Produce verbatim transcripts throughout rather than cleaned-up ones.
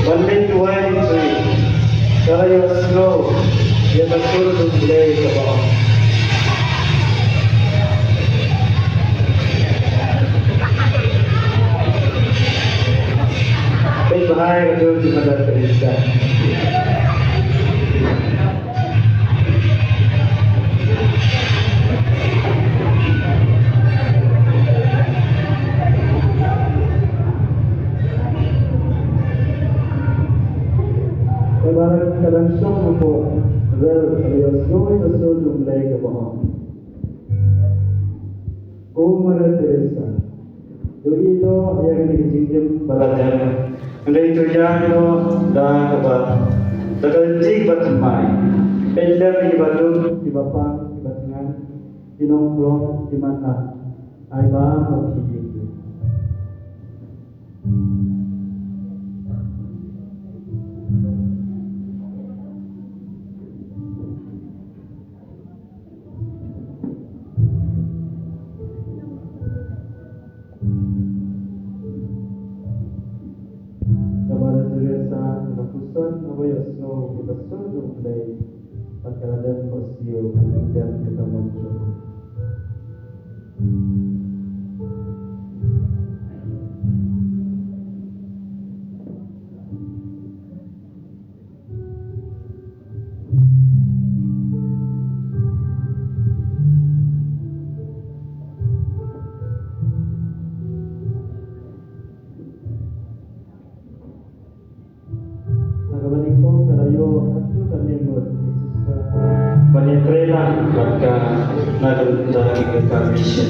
Ban leit duwai, ka la ïohsngew ïa ka sur jong U Blei kaba ong. Peit bha ïa ka jong ki Mother Teresa. Te ba ka dang shong hapoh rel, ka la ïohsngew ïa ka sur jong U Blei kaba ong. Ko Mother Teresa, to ïehnoh ïa kane ka jingim ba la dep. Hynrei to ïaid noh da kaba, da ka lynti kaba thymmai. Pynlong ïa kiba duk, kiba pang, kiba thngan, ki nongkrong, ki matlah. Ai ba ma phi ïeit. Ka Mother Teresa, ka la puson haba ïohsngew ïa ka sur jong U Blei, bad ka la dep khohsiew ban pynbiang ïa ka mon jong u. Ha kaba nyngkong ka la ïoh katto katne ngut ki sister ban ïatrei lang bad ka na ka bynta ka mission.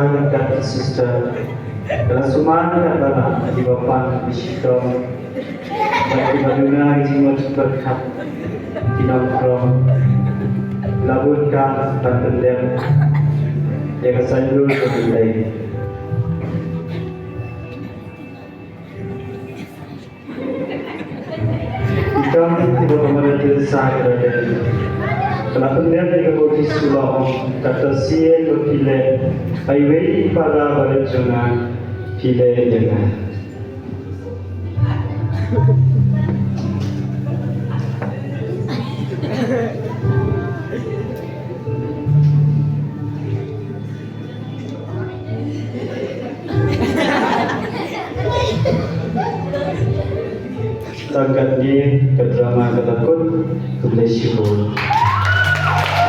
Kat sister, ka la sumar katba lah kiba pan ki shitom bad kiba duna ki jingmut bad kat ki nongkrong. La bud ka ban pyndep ïa ka saiñdur ka Blei. Ïa kane ka Mother Teresa ka la dep, ka la pyndep ïa ka baptisma, la ong, kata sien ba phi leh ha iwei i para barit jong nga, phi leh ïa nga. Tang katne ka drama ka la kut. God bless you all.